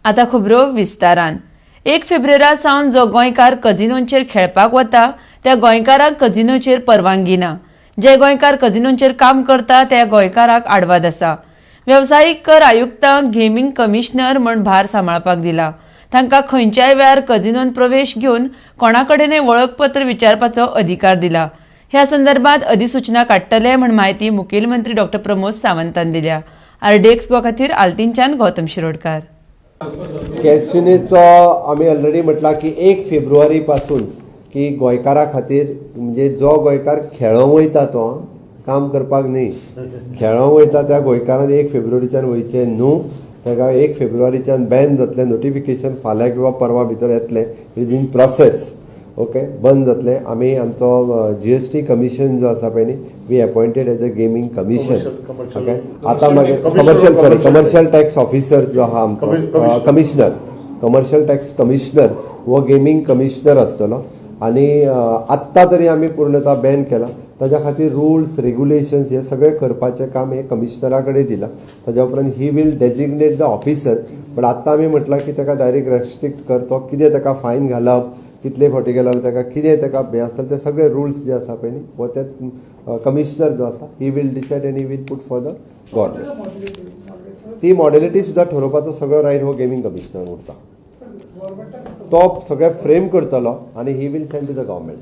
आता खबरो विस्तारान. 1 फेब्रुवारा सावन जो गोंयकार कझिनोंचेर खेळपाक वता त्या गोंयकारांक कझिनोचेर परवानगी ना. जे गोंयकार कझिनोंचेर काम करता त्या गोंयकाराक आडवाद आसा. वेवसायीक कर आयुक्तांक गेमींग कमिशनर म्हण भार सांबाळपाक दिला. तांकां खंयच्याय वेळार कझिनोन प्रवेश घेवन कोणाकडेनय वळखपत्र विचारपाचो अधिकार दिला. ह्या संदर्भात अधिसूचना काडटले म्हण म्हायती मुखेलमंत्री डॉ प्रमोद सावंतान दिल्या. आरडीएक्स गोवा खातीर आल्तीनच्यान गौतम शिरोडकार. कॅसिनोचो आमी ऑलरेडी म्हटलां की 1 फेब्रुवारी पासून की गोंयकारा खातीर, म्हणजे जो गोंयकार खेळोंक वयता, तो काम करपाक न्ही, खेळोंक वयता, त्या गोंयकारान 1 फेब्रुवारीच्यान वयचें न्हू. ताका 1 फेब्रुवारीच्यान बॅन जातलें. नोटिफिकेशन फाल्यां किंवा परवा भितर येतलें. It is in process, okay? बंद जातलें. आमी आमचो जीएसटी कमिशन जो आसा पळय न्ही, we appointed as a gaming commission, okay? आतां मागीर commercial, sorry, commercial tax officer जो आहा आमचो, कमिशनर, कमर्शियल टॅक्स कमिशनर हो गेमींग कमिशनर आसतलो. आनी आत्तां तरी आमी पूर्णता बॅन केला. ताज्या खातीर रुल्स रेग्युलेशन्स हे सगळे करपाचें काम हे कमिशनरा कडेन दिलां. ताज्या उपरांत he will designate the officer, but आत्तां आमी म्हटलां की ताका डायरेक्ट रेस्ट्रिक्ट कर. तो कितें ताका फायन घालप, कितले फावटी गेल्यार ताका कितें ताका हें आसतलें, ते सगळे रुल्स जे आसा पळय न्ही, हो ते कमिशनर जो आसा, he will decide and he will put for the government. ती मॉडेलिटी सुद्दां ठरोवपाचो सगळो रायट हो गेमींग कमिशनर उरता. तो सगळे फ्रेम करतलो आनी he will send to the government.